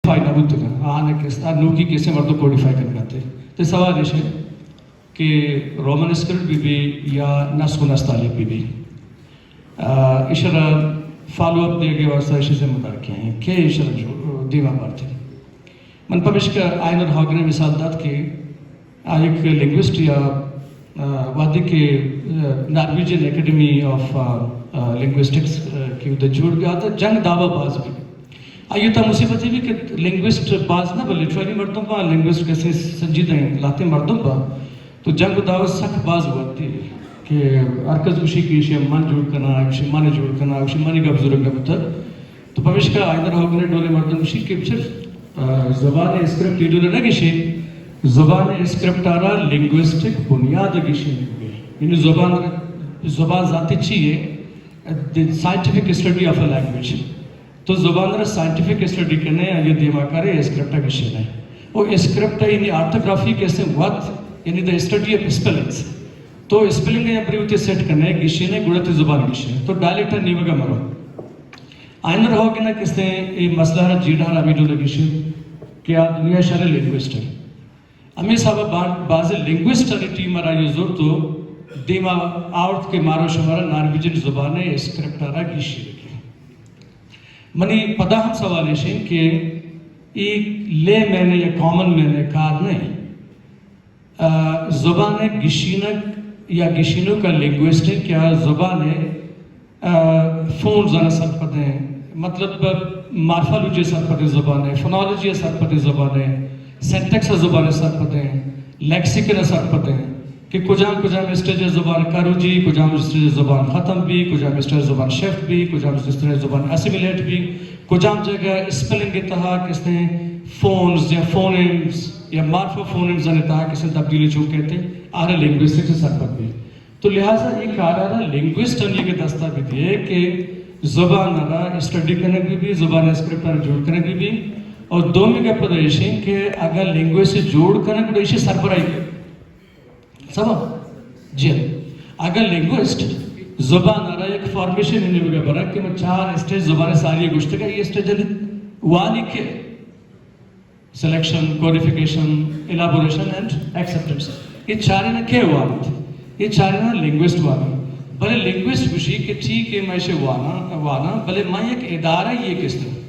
کوڈیفائی نہ بوتگ، آہاں کس، آ نوکی کسے مردم کوڈیفائی کنگ ءَ اَنت۔ تو سوال ایش اِنت کہ رومن اسکرپٹ بہ بی یا نسخ و نستعلیق بہ بی۔ آ، ایشرا فالو اپ دیگ ءِ واستہ ایشی ذمہ دار کئے اِنت؟ کئے ایشرا جو دیما بارت؟ من پمیشکا آئنر ہاگن ءِ مثال دات کہ آ یک لنگوسٹ یا، آ، وہدے کہ، آ، نارویجین اکیڈمی آف، آ، آ، لنگوسٹکس، آ، کہ اود ءَ جوڑ بیت، آ جنگ دعوا باز بی۔ آئی ءِ تہا مصیبت اے بی کہ لنگوسٹ باز نہ بی، لٹریری مردم با، لنگوسٹ کسے سنجیدہ ایں، لہتیں مردم با، تو جنگ و دعوا سک باز وتی کہ ہر کس گوشی کہ ایشی من جوڑ کناں، ایشی من جوڑ کناں، ایشی منی گپ زورگ نہ بوتگ۔ تو پمیشکا آئنر ہاگن ءِ ڈولیں مردم گوشی کہ بچار، آ، زبان ءِ اسکرپٹ اے ڈول ءَ نہ گیشے، زبان ءِ اسکرپٹ ءَ را لنگوسٹک بنیاد ءَ گیشینگ بی۔ یعنی زبان، زبان ذاتی چی اے؟ The scientific study of a language. تو زبان ءَ را سائنٹیفک اسٹڈی کنے، آئی ءِ دیما کارے، اسکرپٹ ءَ گیشینے۔ او اسکرپٹ ءِ یعنی آرتھوگرافی کسے وت، یعنی the study of spellings. تو اسپیلنگ ءَ یا بری وتی سیٹ کنے، گیشینے، گڑا تئی زبان گیشینے۔ تو ڈائلیکٹ ءِ نیمگ ءَ مرو۔ آئنر ہاگن ءَ کسے اے مسئلہ ءَ را جیڑہ ءَ را ہمے ڈول ءَ گیشی کہ آ دنیا ءِ شریں لنگوسٹ ایں۔ ہمے حساب ءَ با-، بازیں لنگوسٹانی ٹیم ءَ را آئی ءَ زرت و دیما آورت کہ مارا شمارا نارویجین زبان ءِ اسکرپٹ ءَ را گیشینگی۔ منی پدا ہم سوال ایش اِنت کہ اے لے مین ءِ یا کامن مین ءِ کار نہ اِنت۔ آ، زبان ءِ گیشینگ یا گیشینوک ءَ لنگوسٹ اِنت کہ آ زبان ءِ، آ، فونز ءَ را سرپد ایں، مطلب مارفالوجی ءَ سرپد ایں زبان ءِ، فونالوجی ءَ سرپد ایں زبان ءِ، سینٹیکس ءَ زبان ءِ سرپد ایں، لیکسیکن ءَ سرپد ایں کہ کجام کجام اسٹیج ءَ زبان کروجی، کجام اسٹیج ءَ زبان ختم بی، کجام اسٹیج ءَ زبان شفٹ بی، کجام اسٹیج ءَ زبان اسیمیلیٹ بی، کجام جگہ اسپیلنگ ءِ تہا کسے فونز یا فونیمز یا مارفو فونیمز ءِ تہا کسے تبدیلی چون کئیت، آ را لنگوسٹکس ءَ سرپد بی۔ تو لہذا اے کار ءَ را لنگوسٹ آنی کہ دست ءَ بدیے کہ زبان ءَ را اسٹڈی کنگ بہ بی، زبان ءِ اسکرپٹ ءَ را جوڑ کنگ بہ بی۔ اور دومی گپ پدا ایش اِنت کہ اگر لنگوسٹ جوڑ کنگ، گڑا ایشی سربراہی کنگ۔ سما؟ جی۔ اگر لنگوسٹ زبان ءَ را یک فارمیشن ءِ نیمگ ءَ برگ کہ من چار اسٹیج زبان ءِ ساری ءَ گوشتگ، اے اسٹیج ءَ وانی کہ selection, codification, elaboration and acceptance. اے چاریناں کئے وانت؟ اے چاریناں لنگوسٹ وانت۔ بلے لنگوسٹ گوشی کہ ٹھیک ہے، من ایشی واناں، واناں، بلے من یک ادارہ یے کستوں۔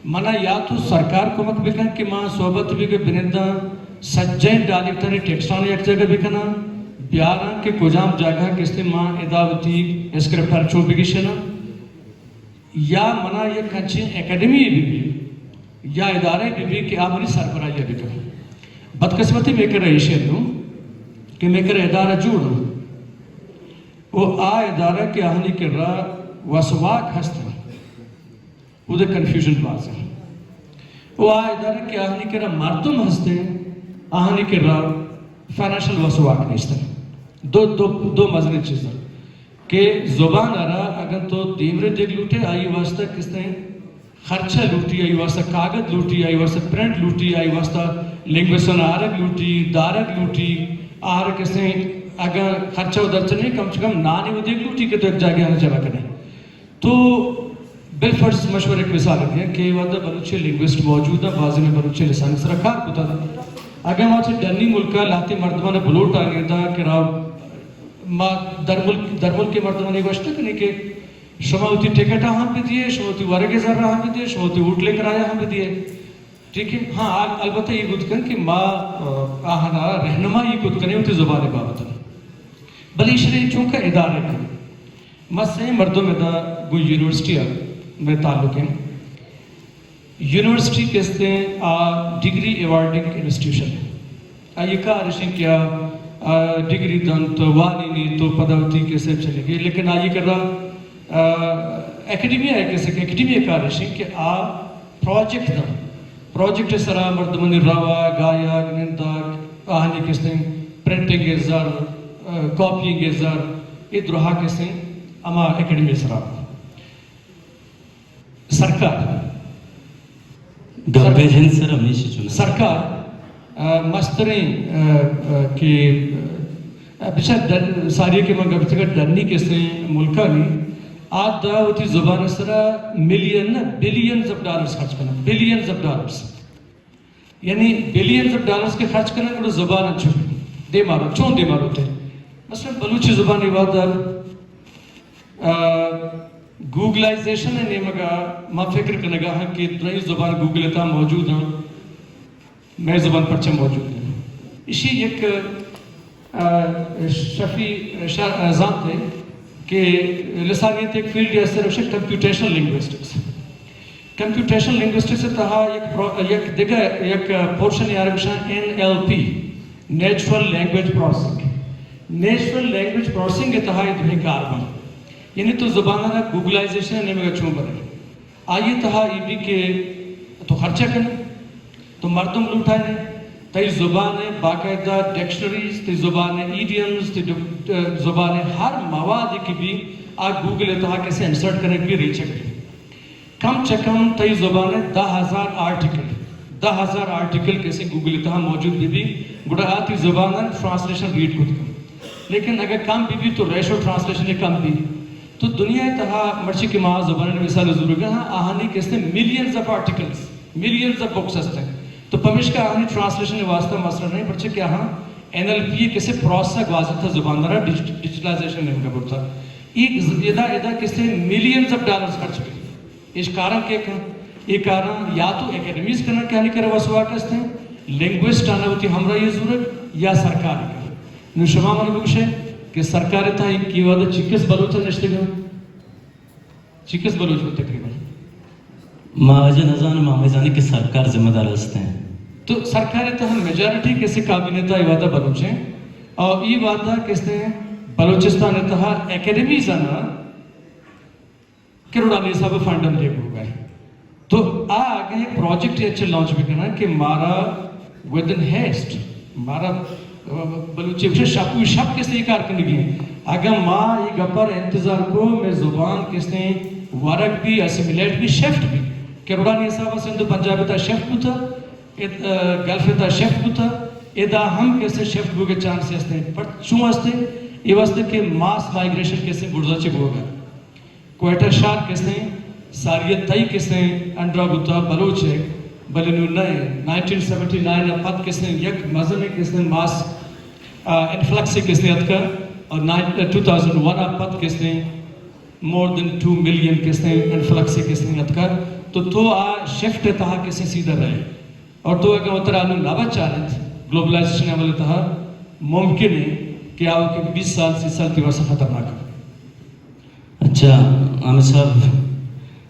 منا یا تو سرکار کمک بکن کہ ما صحبت بہ بننداں، سجہیں ڈائلیکٹانی ٹیکسٹاں یک جاگہ بکناں، بیاراں کہ کجام جاگہ کستیں ما ادا وتی اسکرپٹ ءَ را چو بگیشیناں۔ یا منا یک انچیں اکیڈمی بہ بی، یا ادارہ بہ بی کہ آ منی سربراہی ءَ بکن۔ بدقسمتی مئے کرا ایش اِنت نوں کہ مئے کرا ادارہ جوڑ اِنت۔ او آ ادارہ کہ آہانی کرا وس واک ہست اِنت، اود ءَ کنفیوژن باز اِنت۔ او آ ادارہ کہ آہانی کرا مردم ہست اِنت، آہانی کرا فنانشل وس واک نیست اِنت۔ دو، دو، دو مزنیں چیز اَنت۔ کہ زبان ءَ را اگن تو دیمرے دیگ لوٹے، آئی واسطہ کستیں خرچہ لوٹی، آئی واسطہ کاگد لوٹی، آئی واسطہ پرنٹ لوٹی، آئی واسطہ لنگوسٹاں آرگ لوٹی، دارگ لوٹی، آر کستیں اگن خرچہ و درچہ نہیں، کم سے کم نانی و دیگ لوٹی کہ تو ایک جاگہ آنا جمع کنے۔ تو بالفرض مشورہ ایک مثال دیا کہ وہدے بلوچی لنگوسٹ موجود ہیں، بعضی میں بلوچی لسان سرا کار کتا۔ اگر ما چہ ڈنی ملکا لہتے مردمان بلوٹ آنی دا کہ راو ما در ملک، در ملک کے مردمانی گوشت کنی کہ شما وتی ٹکٹ ہم بدیے، شما وتی ورگ زر ہم بدیے، شما وتی ہوٹل کرایہ ہم بدیے۔ ٹھیک ہے؟ ہاں، ال-، البتہ یہ گد کن کہ ما، آ، آہنا رہنمائی گد کنے وتی زبان بابت۔ بلے ایشرے چونکہ ادارہ کن۔ ما سے مردم ادا گوں یونیورسٹی ء مئے تعلق ہیں۔ یونیورسٹی کستیں آ ڈگری ایوارڈنگ انسٹیٹیوشن ہے۔ آئی کار اشیں کہ آ، آ ڈگری دنت، وانینیت و پدا وتی کسے چلگی۔ لیکن آئی کرا، آ، اکیڈیمیا ہے کسے، اکیڈیمیا کار اشیں کہ آ پروجیکٹ دنت۔ پروجیکٹ سرا مردمانی روگ، آیگ، نندگ، آہانی کستیں پرنٹنگ زر، آ، کاپینگ زر، اے درہا کستیں ہما اکیڈیمی سرا۔ سرکار۔ گپے جن سر ہمیشہ چنا۔ سرکار، آ، مستریں، آ، آ، کہ، آ، بچار ڈن-، ساری کہ من گپتگ ڈنی کسیں ملکانی، آ دا وتی زبان سرا ملین نہ، بلینز آف ڈالرز خرچ کنن، بلینز آف ڈالرز۔ یعنی بلینز آف ڈالرز کہ خرچ کنن، گڑا زبان انچو دیما رو، چون دیما روتے؟ مثلاً بلوچی زبان ءِ وہدا، آ، گوگلائزیشن ءِ نیمگا ما فکر کنگا ہاں کہ درائیں زبان گوگل ءِ تہا موجود ہیں۔ مئے زبان پرچہ موجود ہے؟ اشی یک، آ، شفی شا-، آ، زانت ہے کہ لسانیت یک فیلڈ ہے، سر وشے کمپیوٹیشنل لنگوسٹکس۔ کمپیوٹیشنل لنگوسٹکس ءِ تہا یک پرو-، یک دگہ، یک پورشن یار گوشاں N L P, natural language processing. Natural language processing ءِ تہا یہ دوہیں کار بن۔ یعنی تو زبان ءَ گوگلائزیشن ءِ نیمگا چون برے؟ آئی ءِ تہا ای بی کہ تو خرچہ کنے، تو مردم لوٹائینے، تئی زبان ءِ باقاعدہ ڈکشنریز، تئی زبان ءِ ایڈیمز، تئی ڈ-، زبان ءِ ہر مواد کہ بی، آ گوگل ءِ تہا کسے انسرٹ کنگ بی، ریچگ بی۔ کم چہ کم تئی زبان ءِ دہ ہزار آرٹیکل، دہ ہزار آرٹیکل کسے گوگل ءِ تہا موجود بہ بی، گڑا آ تئی زبان ءِ ٹرانسلیشن ریڈ کت کن۔ لیکن اگر کم بہ بی تو ریشو ٹرانسلیشن ءِ کم بی۔ تو دنیا ءِ تہا مرچی کہ ما زبانانی مثال زورگا ہاں، آہانی کسے millions of articles, millions of books ہستیں۔ تو پمیشکا آہانی ٹرانسلیشن ءِ واسطہ مسئلہ نہیں، پرچہ کہ آہاں این ایل پی ءِ کسے پروسیس ءَ گوازینتا، زبان ءَ را ڈیجی-، ڈیجیٹلائزیشن ءِ نیمگا برتا۔ ای ز-، ادا، ادا کسے ملینز آف ڈالرز خرچ بی۔ ایش کاراں کے کن؟ اے کاراں یا تو اکیڈمیز کنن کہ آنی کرا وس واک ہستیں، لنگوسٹ آنا وتی ہمراہی زورگ، یا سرکار کن۔ نو شما من بگوشے کہ سرکار ءِ تہا اے وہدا چنکس بلوچ نشتگاں؟ چنکس بلوچ بی تقریباً؟ ما واجہ نزاناں، ما ہمے زانیں کہ سرکار ذمہ دار ہستیں۔ تو سرکار ءِ تہا میجارٹی کسے کابینہ ءِ تہا اے وہدا بلوچ ایں، اور اے وہدا کسے بلوچستان ءِ تہا اکیڈمیز آنا کروڑانی حساب ءَ فنڈ ہم دیگ بوگ ءَ۔ تو آ اگاں اے پروجیکٹ اچ لانچ بکناں کہ مارا ودن ہیسٹ، مارا، آ، بلوچی گوشے شپ و شپ کسے کار کنگی۔ اگاں ما اے گپر انتظار کو، مئے زبان کسے ورگ بی، اسیمیلیٹ بی، شفٹ بی، کروڑانی حساب ءَ سندھ و پنجاب ءِ تہا شفٹ بوتا، اد-، آ، گلف ءِ تہا شفٹ بوتا، ادا ہم کسے شفٹ بوگ ءِ چانس ہستیں۔ پر چون ہستیں؟ اے واسطے کہ ماس مائیگریشن کسے برزا چہ بوگ ءَ۔ کوئٹہ شہر کسے ساری ءَ تئی کسے انڈرا بوتا بلوچ ءِ، بلے نوں نہ۔ نائنٹین سیونٹی نائن ءَ پد کسے یک مزنیں کسے ماس، آ، انفلکس کسے اتکا، اور نائن-، ٹو تھاؤزنڈ ون ءَ پد کسے مور دین ٹو ملین کسے انفلکس کسے اتکا۔ تو تو آ شفٹ ءِ تہا کسے سیدھا رہے۔ اور تو اگاں وترا انوں نہ بچارت، گلوبلائزیشن ءِ عمل ءِ تہا ممکن ہے کہ آؤکیں بیس سال، سی سال تئی واسطہ خطرناک ہے۔ اچھا، عامر صاحب،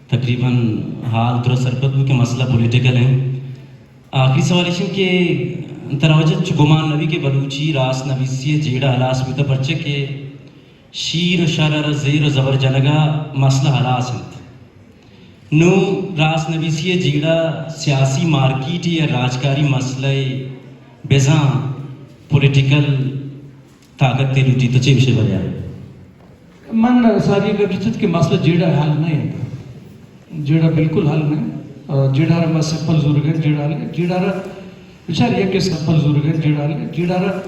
تقریباً حال درست سرپد بو کہ مسئلہ پولیٹیکل ہیں۔ آخری سوال ایش کہ ترا واجہ چو گمان نبی کہ بلوچی راست نویسی ءِ جیڑہ ہلاس بوتا، پرچہ کہ شیر و شر ءَ را زیر و زبر جنگ ءَ مسئلہ ہلاس انت۔ نوں راست نبیسی ءِ جیڑہ سیاسی، مارکیٹی یا راجکاری مسئلہ ءِ، بزاں پولیٹیکل طاقت ءِ لوٹی۔ تو چے گوشے بریا؟ من ساری گپ جتت کہ مسئلہ جیڑہ حل نہ انت۔ جیڑہ بالکل حل نہ انت۔ آ، جیڑہ را ما سمپل زورگ ءَ، جیڑہ حل، جیڑہ را بچار یک اسکرپٹ زورگ ءَ، جیڑہ، جیڑہ را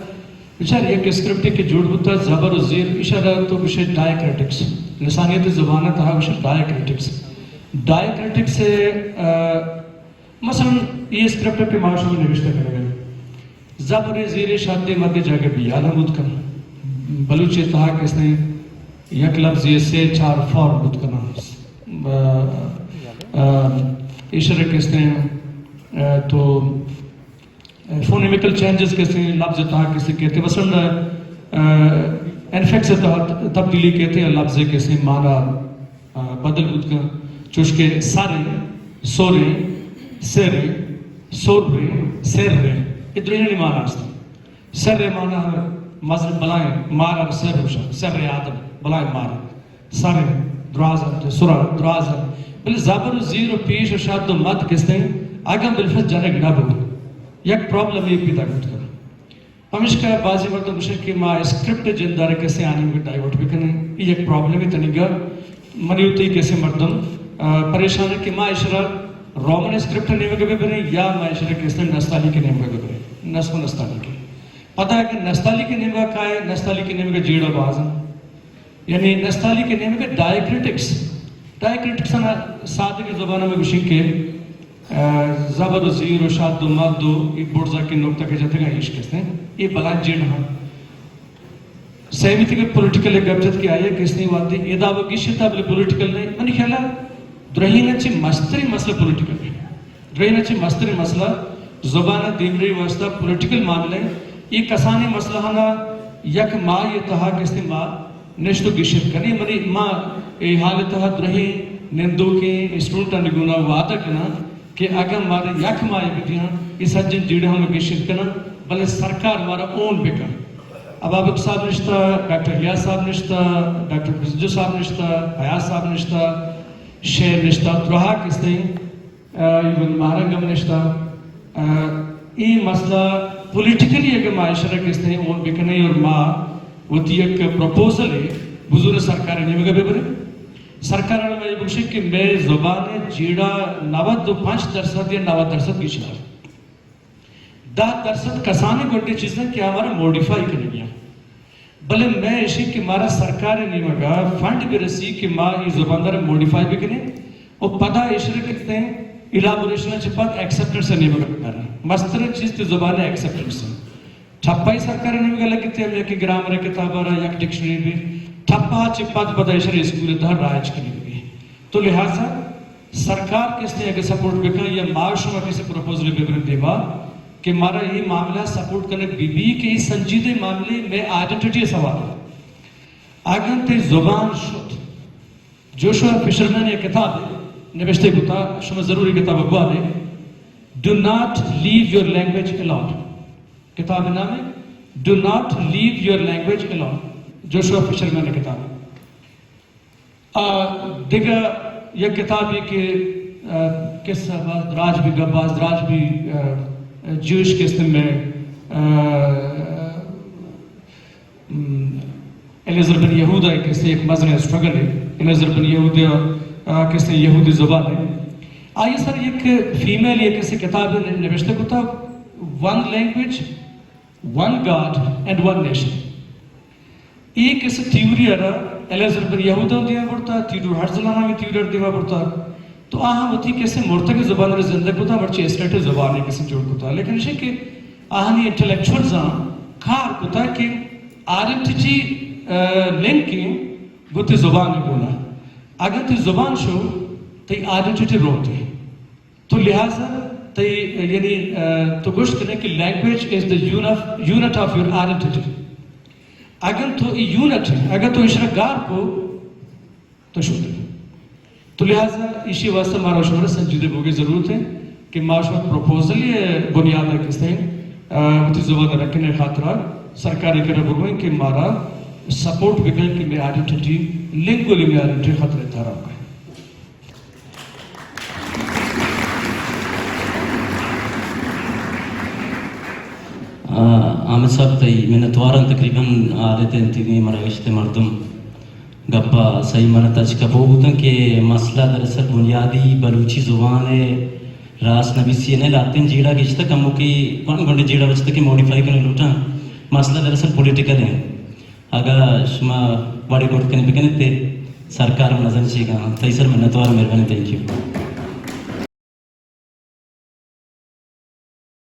بچار یک اسکرپٹ کہ جوڑ بوتا، زبر و زیر، ایشارا تو گوشے ڈائیکریٹکس، لسانیت زبان ءِ تہا گوشے ڈائیکریٹکس۔ ڈائیکریٹکس ءِ، آ، مثلاً اے اسکرپٹ کہ ما شما نوشتہ کنگ ءَ، زبر زیر شد مد جاگہ بی آدم بوت کن۔ بلوچی تہا کسے یک لفظ سے چار فارم بوت کن۔ آ، آ، ایشارا کسے، آ، تو فونیمیکل چینجز کسے لفظ ءِ تہا کسے کہتے، مثلاً، آ، انفکس ءِ تہا تبدیلی کہتے، لفظ ءِ کسے معنی، آ، بدل بوت کن، چوش کہ سر ءِ، سر ءِ، سر ءِ، سر ءِ، سر ءِ، اے درینانی معنی است۔ سر ءِ معنی مزن بلائیں مار ءَ سر گوشاں، سر ءِ آدم بلائیں مار۔ سر ءِ دراز انت، سر ءِ دراز انت۔ بلے زبر و زیر و پیش و شد و مد کسے اگاں بالفرض جنگ نہ بو، یک پرابلم اے پیدا بوت کن۔ پمیشکا بازیں مردم گوشن کہ ما اسکرپٹ ءِ جند ءَ را کسے آ نیمگ ءَ ڈائیورٹ بکنیں، اے یک پرابلمے تنیگا۔ منی و تئی کسے مردم، آ، پریشان انت کہ ما ایشرا رومن اسکرپٹ ءِ نیمگ ءَ ببریں یا ما ایشرا کسے نستعلیق ءِ نیمگ ءَ ببریں، نسخ و نستعلیق ءِ۔ پدا اگاں نستعلیق ءِ نیمگ ءَ کائے، نستعلیق ءِ نیمگ ءَ جیڑہ باز انت۔ یعنی نستعلیق ءِ نیمگ ءَ ڈائیکریٹکس، ڈائیکریٹکس ءَ سادگیں زبان ءَ ما گوشیں کہ، آ، زبر و زیر و شد و مد و اے بڑزا کہ نقطہ کہ جتگ اَنت، ایش کہ است اَنت، اے بلاہیں جیڑہ اَنت۔ سیمی تک پولیٹیکل ءِ گپ جت کہ آئی ءَ کہ است اَنت وھدے ادا و گیشتر، بلے پولیٹیکل نہ اِنت۔ منی خیال ءَ درہیں ءَ چہ مستریں مسئلہ پولیٹیکل اِنت۔ درہیں ءَ چہ مستریں مسئلہ زبان ءِ دیمروی ءِ واستہ پولیٹیکل معاملہ اِنت۔ اے کسانیں مسئلہ آناں یک ماہ ءِ تہا کہ است اَنت ما نشت و گیشت کنیں۔ منی، ما اے حال ءِ تہا درہیں نندوکیں اسٹوڈنٹانی گونا وعدہ کناں کہ اگاں مارا یک ماہ بدیاں، اے سجیں جیڑہ ہم گیشت کناں، بلے سرکار مارا اون بکن۔ ابابک صاحب نشتہ، ڈاکٹر الیاس صاحب نشتہ، ڈاکٹر بزنجو صاحب نشتہ، فیاض صاحب نشتہ، شعر نشتہ، درہا کہ است اَنت، آ، ایون ماہرنگ ہم نشتہ۔ آ، اے مسئلہ پولیٹیکلی اگر ما ایشرا کہ است اَنت اون بکنیں اور ما وتی یک پروپوزل ءَ بزور سرکار ءِ نیمگ ءَ ببریں، سرکار ءَ ما اے بگوشیں کہ مئے زبان ءِ جیڑہ نود و پنچ درصد یا نود درصد گیشتر، دہ درصد کسانیں گونڈیں چیز اَنت کہ آ مارا موڈیفائی کنگی اَنت۔ بلے مئے ایش اِنت کہ مارا سرکار ءِ نیمگ ءَ فنڈ برسی کہ ما اے زبان ءَ را موڈیفائی بکنیں و پدا ایشرا کہ است اَنت الابوریشن ءَ چہ پد ایکسپٹنس ءِ نیمگ ءَ بکاریں۔ مستریں چیز تئی زبان ءِ ایکسپٹنس اِنت۔ ٹھپائی سرکار ءِ نیمگ ءَ لگتے، ہمے کہ گرامر ءِ کتاب ءَ را یک ڈکشنری بی، ٹھپا چہ پد پدا ایشرا اسکول ءِ تہا رائج کنگ بی۔ تو لہذا سرکار کہ است اَنت اگر سپورٹ بکن یا ما شما کسے پروپوزل ببریں دیما کہ مارا اے معاملہ سپورٹ کنگ بی بی کہ اے سنجیدہ معاملے، مئے آئیڈنٹیٹی ءِ سوال اِنت۔ اگاں تئی زبان شت، جوشوا فشرمین ءَ یک کتابے نبشتہ کتہ، شما ضرور اے کتاب ءَ بوارے، Do not leave your language alone۔ کتاب ءِ نام اِنت Do not leave your language alone، Joshua fishermen ءِ کتاب۔ آ، دگہ یک کتابے کہ، آ، قصہ باز دراج بی، گپ باز دراج بی، آ، جیوش کہ است اَنت مئے، آ، م، الیعزر بن یہودا ءِ کہ است اَنت یک مزنیں اسٹرگل اِنت۔ الیعزر بن یہودا، آ، کہ است اَنت یہودی زبان اِنت۔ آئی ءَ سر یک فیمیل ءَ کہ است اَنت کتابے نبشتہ کتہ، One Language، One God and One Nation۔ اے کہ است اَنت تھیوری ءَ را الیعزر بن یہودا ہم دیما برتہ، تھیوڈور ہرزل ءَ ہم اے تھیوری ءَ را دیما برتہ۔ تو آہاں وتی کہ است اَنت مرتگیں زبان ءَ را زندگ کتہ، مرچی اسٹیٹس زبانے کہ است اَنت جوڑ کتہ۔ لیکن ایش اِنت کہ آہانی انٹلیکچوئلزاں کار کتہ کہ آئیڈنٹیٹی، آ، لنک اِنت گوں تئی زبان ءِ گونا۔ اگاں تئی زبان شت، تئی آئیڈنٹیٹی روت۔ تو لہذا تئی، یعنی، آ، تو گوشت کنے کہ language is the unit of, unit of your identity۔ اگاں تو اے یونٹ، اگاں تو ایشرا گار کو، تو شت۔ تو لہذا ایشی واستہ مارا شمارا سنجیدہ بوگی ضرورت اِنت کہ ما شما پروپوزل ءِ بنیاد ءَ کہ است اَنت، آ، وتی زبان ءَ رکھنے خاطرا سرکار ءِ کرا بگوئیں کہ مارا سپورٹ بکن کہ مئے آئیڈنٹیٹی، لنگولی مئے آئیڈنٹیٹی خطرے تہا روک اِنت۔ آ، حامد صاحب، تئی منتواراں، تقریباً آ رہتے انتظامی مراگش تے مردم گپا صحیح مانا تچک ءَ پوہ بوتن کہ مسئلہ دراصل بنیادی بلوچی زبان ءِ راست نبیسی ءِ نہ، لہتیں جیڑہ گشتہ کموکی گونڈ گونڈیں جیڑہ بچتہ کہ موڈیفائی کنگ لوٹاں۔ مسئلہ دراصل پولیٹیکل اِنت۔ اگاں شما وڑے کرت کنت بکنت تے سرکار ہم نزانت چی گا۔ تئی سر منتوار، مہربانی، تھینک یو۔